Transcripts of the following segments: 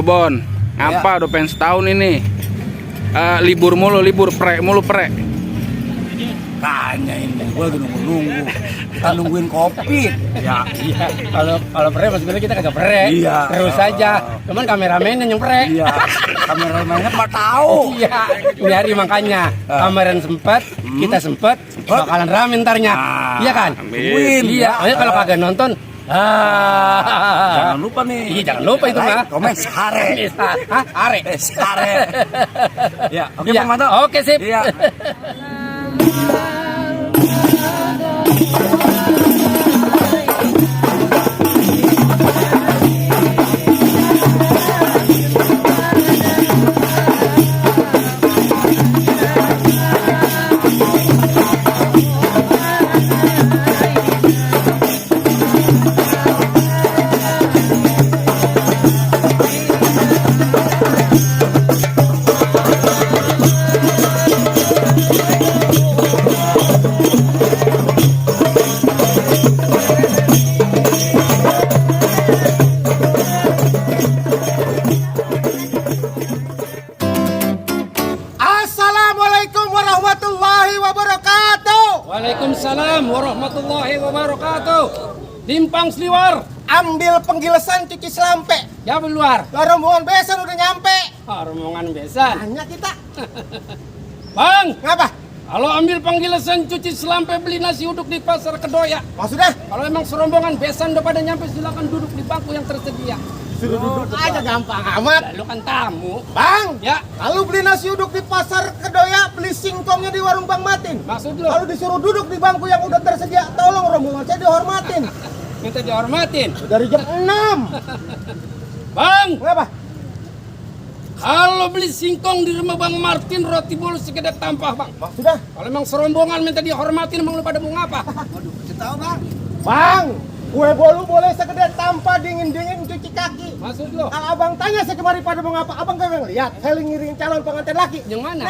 Bon, ngapa udah pengen setahun ini? Libur mulu, prek mulu. Kayaknya ini gue lagi nunggu. Kita nungguin kopi. Ya, iya. Kalau pre sebenarnya kita kagak pre. Iya. Terus saja. Cuman kameramennya yang pre. Iya. Kameramennya nggak tahu. Iya. Ini hari makanya kameramen sempet, kita sempet, bakalan rame ntarnya. Iya kan? Amin. Iya. Ayo kalau kagak nonton, Jangan lupa nih. Iya, jangan lupa itu mah. Komen sare. Hah? Are. Sare. Ya, oke Iya. Bang Manto. Oke, sip. Iya. Assalamualaikum warahmatullahi wabarakatuh. Waalaikumsalam warahmatullahi wabarakatuh. Limpang Sliwar. Ambil penggilesan cuci selampe. Ya luar. Rombongan besan udah nyampe. Rombongan besan. Hanya kita. Bang, Ngapa? kalau ambil panggilan cuci selampe beli nasi uduk di pasar Kedoya. Maksudnya? Kalau emang serombongan besan udah pada nyampe silakan duduk di bangku yang tersedia. Suruh duduk aja gampang amat. Lalu kan tamu. Bang, Ya, kalau beli nasi uduk di pasar Kedoya, beli singkongnya di warung Bang Matin. maksud lo Kalau disuruh duduk di bangku yang udah tersedia, tolong rombongan saya dihormatin. minta dihormatin. Dari jam 6. Bang, Ngapa? kalau beli singkong di rumah Bang Martin roti bolu sekedar tampah, Bang. Maksudnya? Kalau emang serombongan minta dihormatin, emang lu pada mau ngapa? Bang, kue bolu boleh sekedar tanpa dingin-dingin cuci kaki. Maksud lo? Kalau abang tanya saya kemari pada mau ngapa, abang kagak ngeliat. Saya ngiringin calon pengantin laki. Yang mana?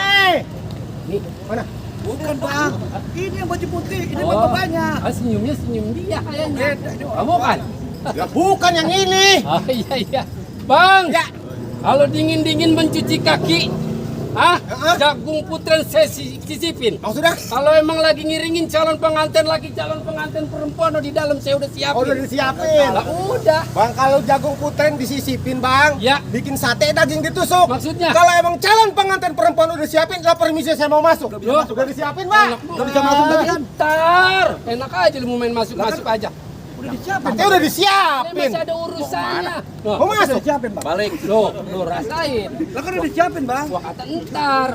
Nih, mana? Bukan Bang. Ini yang baju putih. Ini Oh, bapaknya. senyumnya senyum dia kayaknya. Kamu kan? Ya bukan yang ini. Oh iya. Bang, Ya, kalau dingin-dingin mencuci kaki, jagung putren saya sisipin. maksudnya? Kalau emang lagi ngiringin calon pengantin laki, calon pengantin perempuan di dalam saya udah siapin. Oh, udah disiapin. Lah, udah. Bang, kalau jagung putren disisipin, Bang. Ya. Bikin sate daging ditusuk. Maksudnya? Kalau emang calon pengantin perempuan udah siapin, lah permisi saya mau masuk. Udah disiapin, Bang. Udah bisa masuk tadi kan? Ntar, enak aja lu mau main masuk aja. Katanya udah disiapin. Masih ada urusannya. Mau masuk? Siapin Bang. Balik. Lu rasain. Lah kan udah disiapin Bang. Gua kata ntar.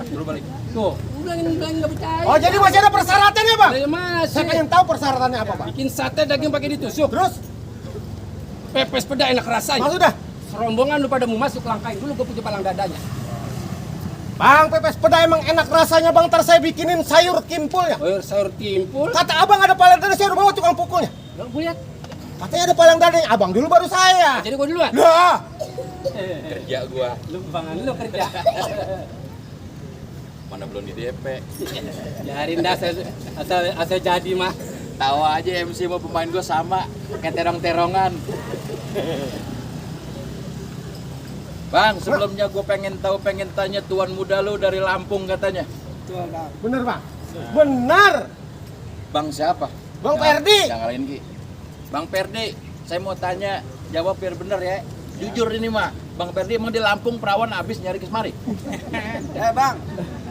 Tuh, udah nggak percaya. Oh, jadi masih ada persyaratannya, Bang? Saya masih. Saya pengen tahu persyaratannya apa, Bang. Bikin sate daging pakai ditusuk. Terus, Pepes peda enak rasain. maksudnya? Serombongan lu pada mau masuk, langkain dulu gue punya palang dadanya. Bang, pepes peda emang enak rasanya, Bang. Ntar saya bikinin sayur kimpulnya. Sayur timpul. Kata abang ada palang dada, saya udah bawa tukang pukulnya. Gue lihat. Katanya ada palang dadanya, abang dulu baru saya. Jadi gue duluan. Nah, Kerja gua. Lu bangan lu kerja. Mana belum di DP. Biarin dah asal jadi mah. Tahu aja MC sama pemain gua sama, kayak terong-terongan. Bang, sebelumnya gue pengen tanya tuan muda lu dari Lampung katanya. bener, Bang. Benar. Bang siapa? Bang Perdi. Jangan ngalahin Ki. Bang Perdi, saya mau tanya, jawab biar bener ya. Jujur ini mah, Bang Perdi emang di Lampung perawan habis nyari kesmari? Bang,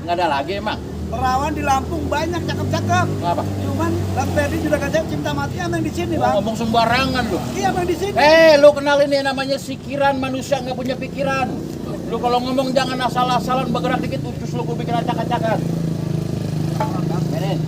Nggak ada lagi emang? perawan di Lampung banyak cakep-cakep. Ngapa? Cuman Bang Ferdi juga kata cinta mati sama yang di sini Bang. Ngomong sembarangan lu. Iya Bang di sini. Lu kenal ini namanya sikiran, manusia nggak punya pikiran. Lu kalau ngomong jangan asal-asalan, bergerak dikit ucus lu gue bikin acak-acakan. Benin.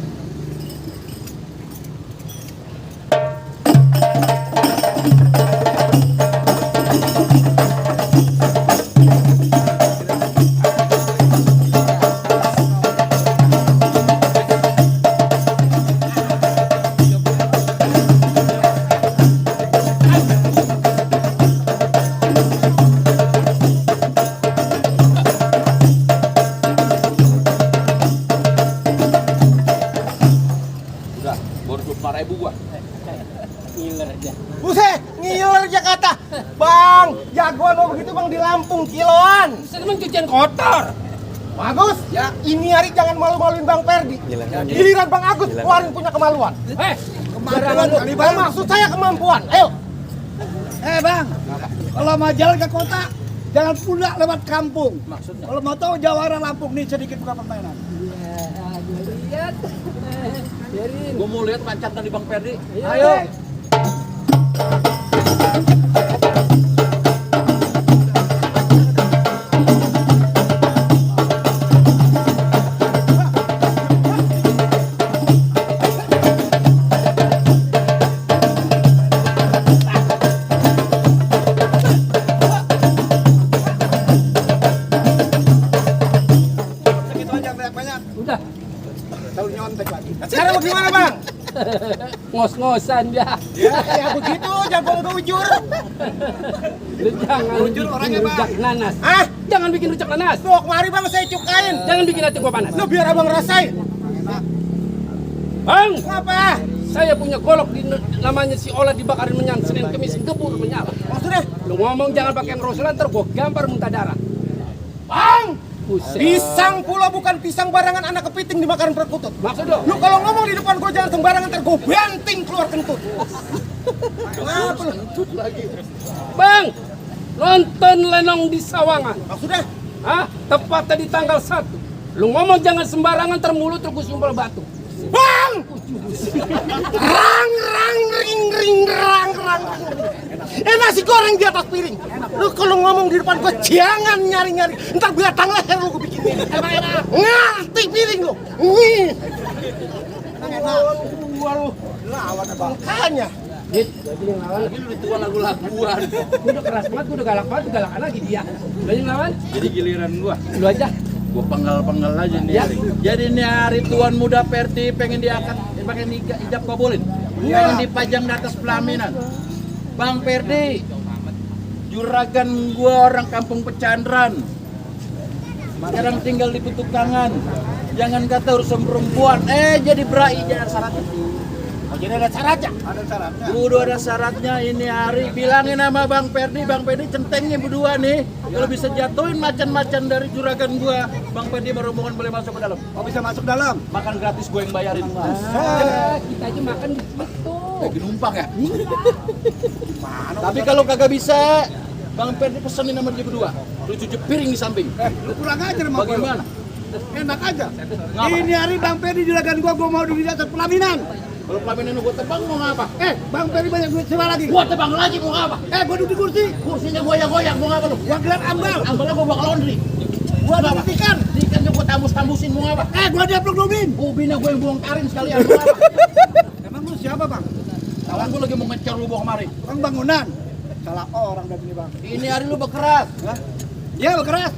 Ngiler aja. Buset, ngiler Jakarta. Bang, jagoan lo begitu bang di Lampung kiloan. Saya emang cucian kotor. Bagus, ya ini hari jangan malu-maluin Bang Perdi. Giliran Bang Agus keluarin punya kemaluan. Kemaluan kali bang. Maksud saya kemampuan. Ayo. Bang, kalau mau jalan ke kota, jangan pulang lewat kampung. Maksudnya? Kalau mau tahu jawara Lampung nih sedikit buka permainan. Lihat. Biarin. Gue mau lihat pancatan di Bang Perdi. Ayo. Segitu aja banyak-banyak. Udah. Tahu nyontek lagi. Sekarang mau gimana Bang? Ngos-ngosan dia. Ya begitu, jagoan gujur. Lu jangan Jujur orangnya, Bang. rujak nanas. Ah, Jangan bikin rujak nanas. tuh kemari Bang saya cukain. Jangan bikin hati gua panas. Lu biar abang rasain. Bang, Ngapa? saya punya golok namanya si Ola dibakarin menyan Senin Kemis gebur menyala. Maksudnya? Lu ngomong jangan pakai yang roselan ntar gua gambar muntah darah. Bang, Buset. pisang pula bukan pisang barangan anak kepiting dimakan perkutut. Maksud lu? Lu kalau ngomong di depan gua jangan sembarangan ntar gua banting keluar kentut. Kenapa lu? Bang, nonton Lenong di Sawangan. Maksudnya? Hah? Tepatnya di tanggal 1. Lu ngomong jangan sembarangan ntar mulut terus sumpel batu. Bang! Rang rang ring ring rang rang. Nasi goreng di atas piring. Lu kalau ngomong di depan gua jangan nyari-nyari. Ntar batang leher lu gua bikin ini. Ngerti piring lu. Nih. Gua lu lawan abang. Makanya. Dit, jadi yang lawan. Lagi lu ditua lagu-laguan. Gua udah keras banget, gua udah galak banget, galakan lagi dia. Udah yang lawan? Jadi giliran gua. Lu aja. Gue penggal-penggal aja nih Ya. hari. Jadi nih hari tuan muda Perdi pengen diangkat, pakai hijab kabulin, pengen dipajang di atas pelaminan. Bang Perdi, juragan gua orang kampung Pecandran. Sekarang tinggal di Petukangan. Jangan kata urusan perempuan, jadi berai jangan syaratnya. Oh, jadi ada syaratnya. Ada syaratnya. Udah ada syaratnya ini hari. Bilangin sama Bang Perdi centengnya berdua nih. Kalau bisa jatuhin macan-macan dari juragan gua, Bang Perdi baru mohon boleh masuk ke dalam. Oh bisa masuk dalam. Makan gratis gue yang bayarin. Kita aja makan di situ. Lagi numpang ya? Tapi kalau kagak bisa, Bang Perdi pesenin sama dia berdua. Lu cuci piring di samping. Lu kurang ajar sama gua. Bagaimana? Enak aja. Ngapa? Ini hari Bang Pedi juragan gua mau di atas pelaminan. Kalau pelaminan lu gua tebang mau ngapa? Bang Pedi banyak duit sewa lagi. Gua tebang lagi mau ngapa? Gua duduk di kursi. Kursinya goyang-goyang mau ngapa lu? Gua gelar ambal. Ambalnya gua bakal laundry. Gua duduk di ikan. Ikan gua tambus-tambusin mau ngapa? Gua diaplok dubin. Ubinnya gua yang bongkarin sekalian mau ngapa? Emang lu siapa Bang? Kawan gua lagi mau ngecer lu bawa kemari. Bang bangunan. Salah orang dari sini Bang. Ini hari lu berkeras. Ya keras.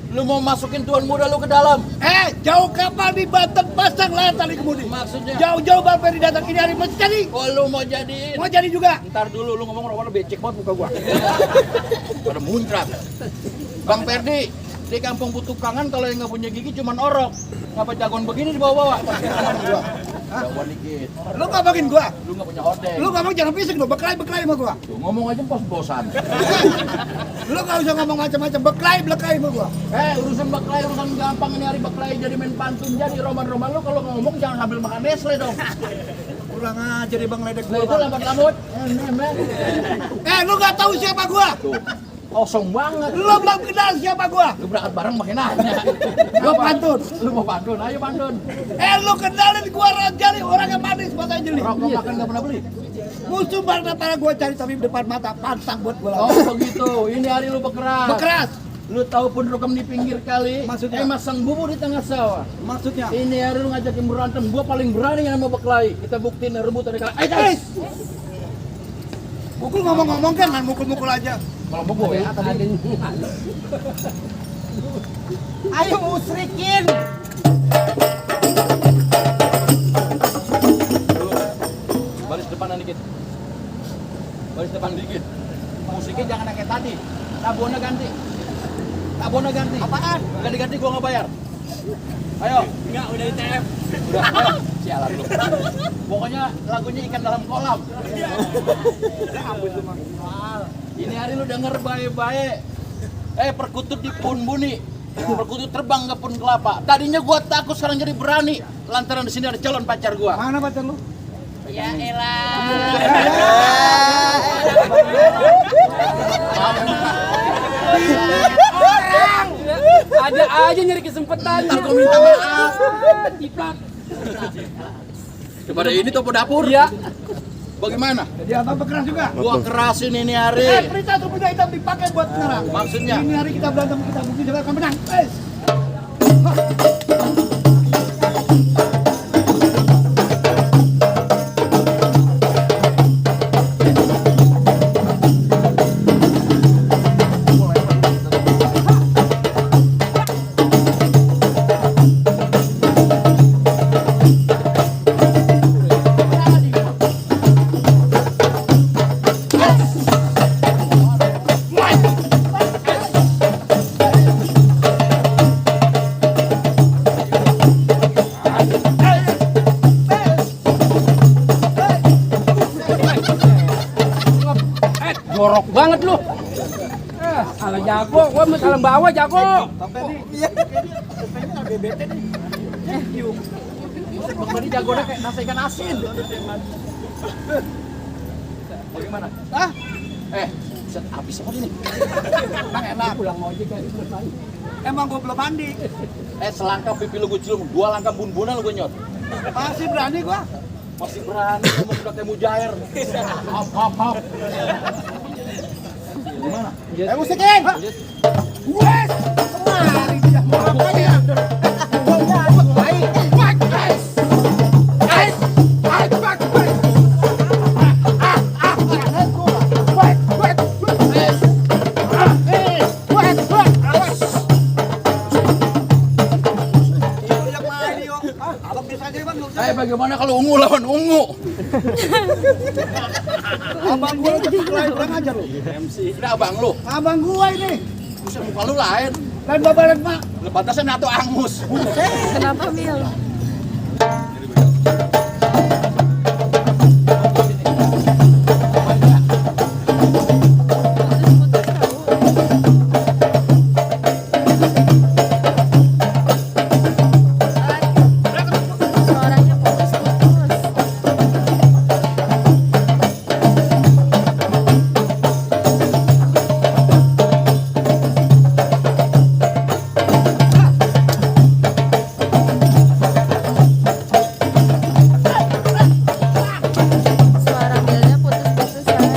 Lu mau masukin tuan muda lu ke dalam. Jauh kapal di Batam pasang layar tali kemudi. Maksudnya? Jauh-jauh Bang Pedi datang ini hari mesti jadi. Oh lu mau jadiin? Mau jadi juga. Ntar dulu lu ngomong warna becek banget muka gua. Pada muncrat. Bang Perdi, di kampung Putukangan kalau yang nggak punya gigi cuman orok. Ngapa jagoan begini dibawa-bawa? Jagoan dikit. Lu ngomongin gua. Lu nggak punya ordeng. Lu ngomong jangan fisik lu, beklai sama gua. Tuh, ngomong aja pos-posan. Lu gak usah ngomong macam-macam, beklai sama gua. Urusan baklai, urusan gampang ini hari baklai jadi main pantun jadi roman-roman lu kalau ngomong jangan sambil makan Nestle dong. Kurang ajar Bang ledek Nah, gua. itu lambat-lambat. Lu gak tahu siapa gua. Tuh, kosong banget. Lu belum kenal siapa gua. Lu berangkat bareng makin nanya. Gua pantun. Lu mau pantun? Ayo pantun. Lu kenalin gua Rajali, orang yang manis mata jeli. Rokok makan nggak pernah beli? Musuh para gua cari tapi depan mata pantang buat gua Oh lawan. begitu, ini hari lu bekeras. Bekeras. Lu tahu pun rekam di pinggir kali. Maksudnya? Masang bubur di tengah sawah. Maksudnya? Ini hari lu ngajakin berantem, gua paling berani yang mau beklai. Kita buktiin rebutan di kali. Ayo, Mukul ngomong-ngomong kan, main mukul-mukul aja. kalau mau gue ya tadi. Ayo musrikin. Baris depanan dikit. Baris depan dikit. Musiknya jangan kayak tadi. Tabona ganti. Tabona ganti. Apaan? Ganti-ganti gua nggak bayar. Ayo. Enggak, udah ITF. Udah, ayo. Sialan lu. Pokoknya lagunya ikan dalam kolam. Ini hari lu denger baik-baik. Perkutut di pun buni. Perkutut terbang ke pun kelapa. Tadinya gua takut, sekarang jadi berani. Lantaran di sini ada calon pacar gua. Mana pacar lu? Ya elah. Orang ada aja nyari kesempatan. Aku minta maaf. Ciplak. Kepada ini topo dapur. Iya. Bagaimana? Jadi apa keras juga? Gua kerasin ini hari. Perintah tuh punya hitam dipakai buat nyerang. Maksudnya? Ini hari kita berantem, kita bukti kita akan menang. Jorok banget lu. Salah jago, gua mau salah bawa jago. Tadi jagonya kayak nasi ikan asin. Bagaimana? Hah? Bisa habis semua ini. Bang enak. Pulang mau aja kayak selesai. Emang gua belum mandi. Selangkah pipi lu gue cium, 2 langkah bun-bunan lu gue nyot. Masih berani gua. Masih berani sama udah kayak mujair. Hop hop hop. Gimana? Musikin. Wes. Kemari dia mau apa ya? Bagaimana kalau ungu lawan ungu? Abang gua kurang ajar lu. Ini abang lu. Abang gua ini. Buset, muka lu lain. Lain babaran Pak. Pantasnya nato angus. Kenapa Mil? Suaranya putus-putus. Suara Milnya putus-putus, say.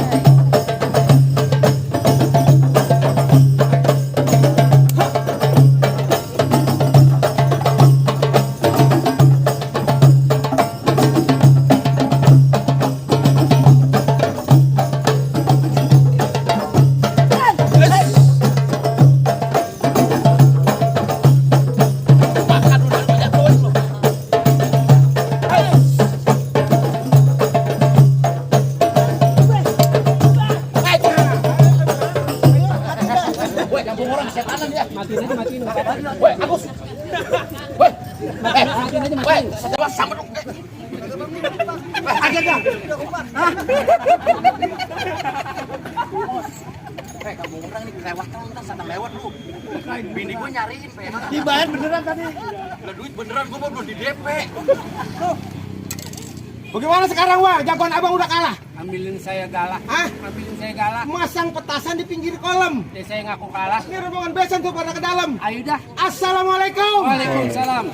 Woi, kampung orang setanan dia. Matiin aja, matiin. Woi, Agus. Woi. Matiin aja, Woi, matiin. setelah sama dong. Aja dah. Kampung orang nih kelewatan entar sana lewat lu. Bini gua nyariin PH. Dibayar beneran tadi. Lah duit beneran gua belum di DP. Bagaimana sekarang wah? Jagoan abang udah kalah. Ambilin saya galak. Hah? Ambilin saya galak. Masang petasan di pinggir kolam. Jadi saya ngaku kalah. Ini rombongan besan tuh pada ke dalam. Ayo dah. Assalamualaikum. Waalaikumsalam.